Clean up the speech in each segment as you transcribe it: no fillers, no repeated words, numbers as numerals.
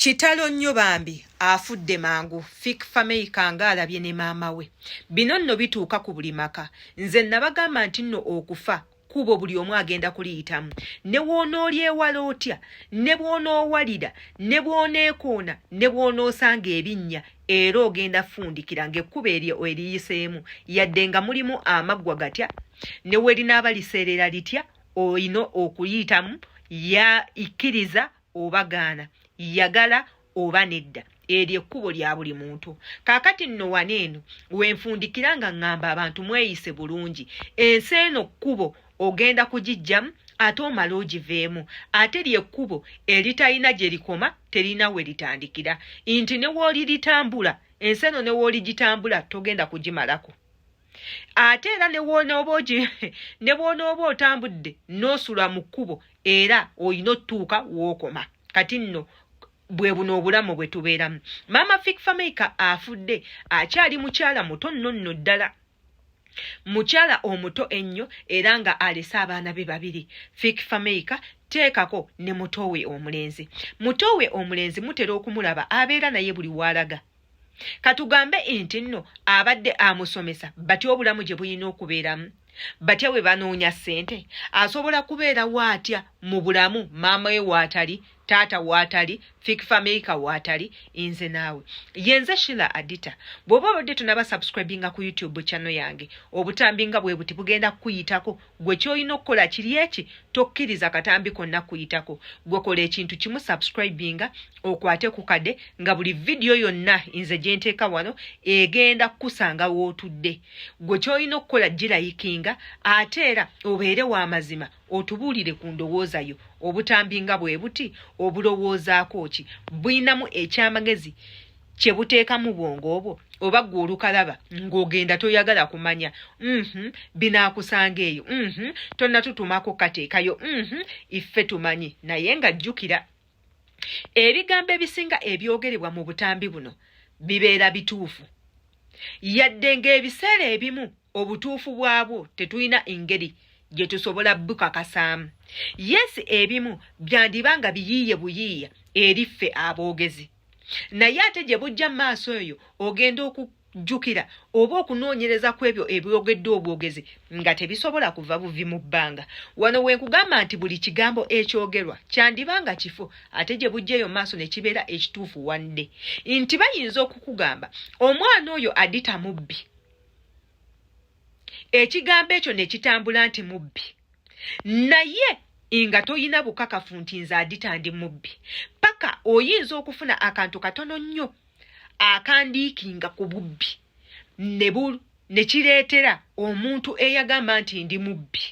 Kitalo nnyo bambi afudde mangu Fik Fameica nga alabye ne maama we. Bino nno bituuka ku buli maka. Nze nabagamba nti nno okufa kkubo buli omu agenda kuliyitamu. Ne bw'onoolyewala otya, ne bw'onoowalira, ne bw'oneekoona, ne bw'onoosanga ebinnya era ogenda fundikira ng'ekkubo eryo eriyiseemu yadde nga mulimu amaggwa gatya ne we linaaba liseerera litya olina okuyitamu ya ikkiriza oba gaana yagala oba nedda eryo ekkubo lya buli muntu kaakati nno wano eno wenfundikira nga ŋŋamba abantu mweyise bulungi ensi eno kkubo ogenda kugijjamu ate omale ogiveemu ate lyekkubo eritalina gye likoma terina we litandikira nti ne wooliritambula ensi eno ne wooligitambula togenda kugimalako ate era ne bw'onooba otambudde n'osula mu kkubo era olina otutuuka w'okoma kati nno bwe buno obulamu bwe tubeeramu maama Fik Fameica afudde akyali mukyala muto nno nno ddala mukyala omuto ennyo era nga alese abaana be babiri Fik Fameica teekako ne muto we omulenzi muto we omulenzi mutera okumulaba abeera naye buli waalaga katugambe nti nno abadde amusomesa batya obulamu gye bulina okubeeramu batya bwe banoonya ssente asobola kubeerawo atya mu bulamu maama we waatali taata waatali Fik Fameica waatali nze naawe yenze Shila Adita bw'oba obadde tonaba subscribinga ku YouTube channel yange obutambi nga bwe buti bugenda kukuyitako gwe ky'olina okukola kiri eki tokkiriza katambi konna kuyitako gwe kola ekintu kimu subscribinga okwate ku kade nga buli vidiyo yonna nze gye nteeka wano egenda kukusanga w'otudde gwe ky'olina okukola girayikinga ate era obeere w'amazima otubuulire ku ndowooza yo obutambi nga bwe buti obulowoozaako ki bulinamu ekyamagezi kye buteeka mu bwongo obwo oba ggwe olukalaba ng'ogenda toyagala kumanya binaakusanga eyo tonnatutumako kateekayo iffe tumanyi naye nga jjukira ebigambo ebisinga ebyogerebwa mu butambi buno bibeera bituufu yadde ng'ebiseera ebimu obutuufu bwabwo tetulina engeri gye tusobola bukakasaamu yes ebimu byandiba nga biyiiye buyiiya eri ffe aboogezi naye ate gye bujja mu maaso eyo ogenda okujjukira oba okunoonyereza ku ebyo ebyogeddwa obwogezi nga tebisobola kuva buvi mu bbanga wano we nkugamba nti buli kigambo ekyogerwa kyandiba nga kifu ate gye bujja eyo maaso ne kibeera ekituufu wanne nti bayinza okukugamba omwana oyo adita mubbi ekigambo ekyo ne kitambula nti mubbi naye nga toyina bukakafu nti nze adita ndi mubbi paka oyinza okufuna akantu katono nnyo akandiikinga ku bubbi ne kireetera omuntu eyagamba nti ndi mubbi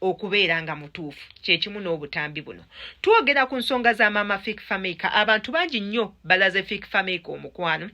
okubeera nga mutuufu kyekimu n'obutambi buno twogera ku nsonga za maama Fik Fameica abantu bangi nnyo balaze Fik Fameica omukwano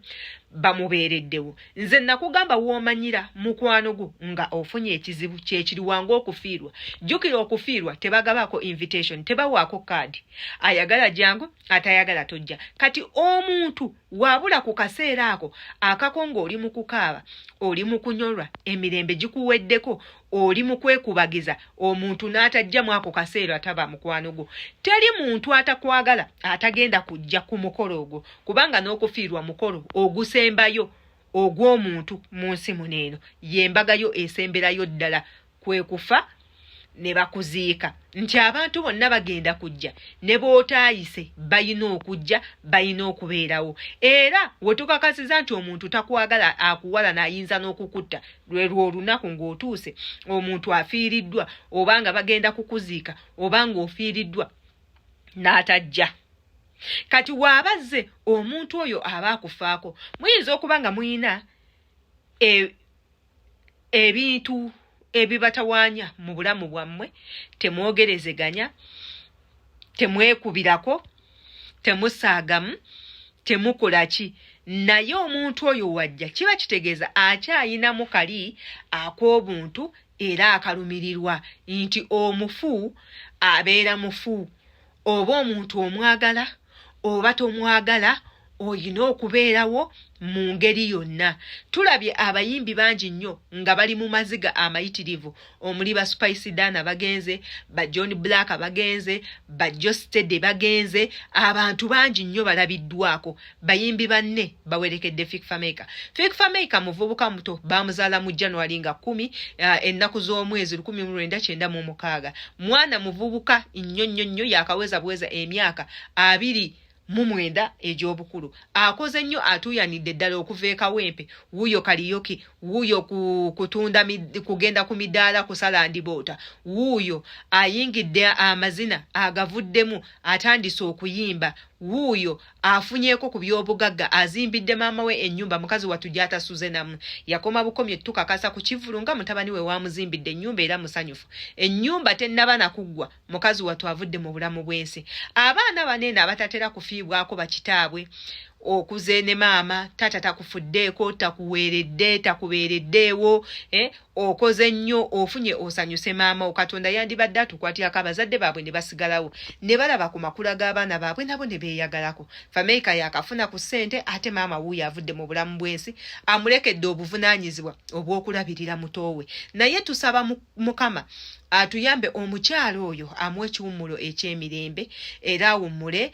bamubeereddewo nze nakugamba w'omanyira mukwano gwo nga ofunye ekizibu kyekiri wange okufiirwa jjukira okufiirwa tebagabaako invitation tebawaako kaadi ayagala jangu atayagala tojja kati omuntu wabula ku kaseera ako akako ng'oli mu kukaaba oli mu kunyolwa emirembe gikuweddeko oli mu kwekubagiza omuntu n'atajja mu ako kaseera taba mukwano gwo teri muntu atakwagala atagenda kujja ku mukolo ogwo kubanga n'okufiirwa mukolo ogusembayo ogw'omuntu mu nsi muno eno y'embagayo esemberayo ddala kwe kufa ne bakuziika nti abantu bonna bagenda kujja ne bw'otaayise balina okujja balina okubeerawo era we tukakasiza nti omuntu takwagala akuwala n'ayinza n'okukutta lwe lw'olunaku ng'otuuse omuntu afiiriddwa oba nga bagenda kukuziika oba ng'ofiiriddwa n'atajja kati waabazze omuntu oyo aba akufaako muyinza okuba nga muyina e, ebintu ebibatawaanya mu bulamu bwammwe temwogerezeganya temwekubirako temusaagamu temukola ki naye omuntu oyo wajja kiba kitegeeza akyayinamu kali ak'obuntu era akalumirirwa nti omufu abeera mufu oba omuntu omwagala oba tomwagala Olina okubeerawo mu ngeri yonna. Tulabye abayimbi bangi nnyo nga bali mu maziga amayitirivu, omuli ba Spice Dana bagenze, ba John Black bagenze, ba Jostede bagenze, abantu bangi nnyo balabiddwako. Bayimbi banne bawerekedde Fik Fameica. Fik Fameica muvubuka muto, bamuzaala mu January nga 10 ennaku z'omwezi 1996. Mwana muvubuka nnyo nnyo nnyo, yakaweza buweza emyaka 29 egy'obukulu. Akoze nnyo, atuuyanidde ddala okuva e Kawempe, wuuyo kaliyoki, wuuyo kutunda, kugenda ku midaala kusala ndiboota, wuuyo ayingidde amazina agavuddemu, atandise okuyimba, wuuyo afunyeeko ku by'obugagga, azimbidde maama we ennyumba, mukazi wattu gy'atasuze namu. Yakoma bukomye tukakasa ku kivvulu nga mutabani we wamuzimbidde ennyumba era musanyufu. Ennyumba tennaba nakuggwa, mukazi wattu avudde mu bulamu bw'ensi. Abaana baneeno abatatera kufiibwako bakitaabwe, okuze ne maama, taata takufuddeeko, takuweeredde, takubeereddeewo, okoze nnyo, ofunye, osanyuse maama wo. Katonda yandibadde atukwatirako abazadde baabwe ne basigalawo ne balaba ku makula g'abaana baabwe, nabo ne beeyagalako. Fameica yakafuna ku ssente, ate maama wuuyo avudde mu bulamu bw'ensi, amulekedde obuvunaanyizibwa obw'okulabirira muto we. Naye tusaba Mukama atuyambe, omukyalo oyo amuwe ekiwummulo eky'emirembe era awummule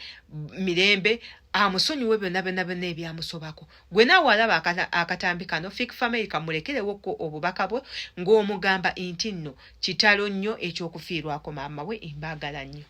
mirembe, amusonyiwe byonna byonna byonna ebyamusobako. Gwe naawe alaba akatambi kano, Fik Fameica mulekerewokko obubaka bwe ng'omugamba nti nno kitalo nnyo ekyokufiirwako maama we. Mbaagala nnyo.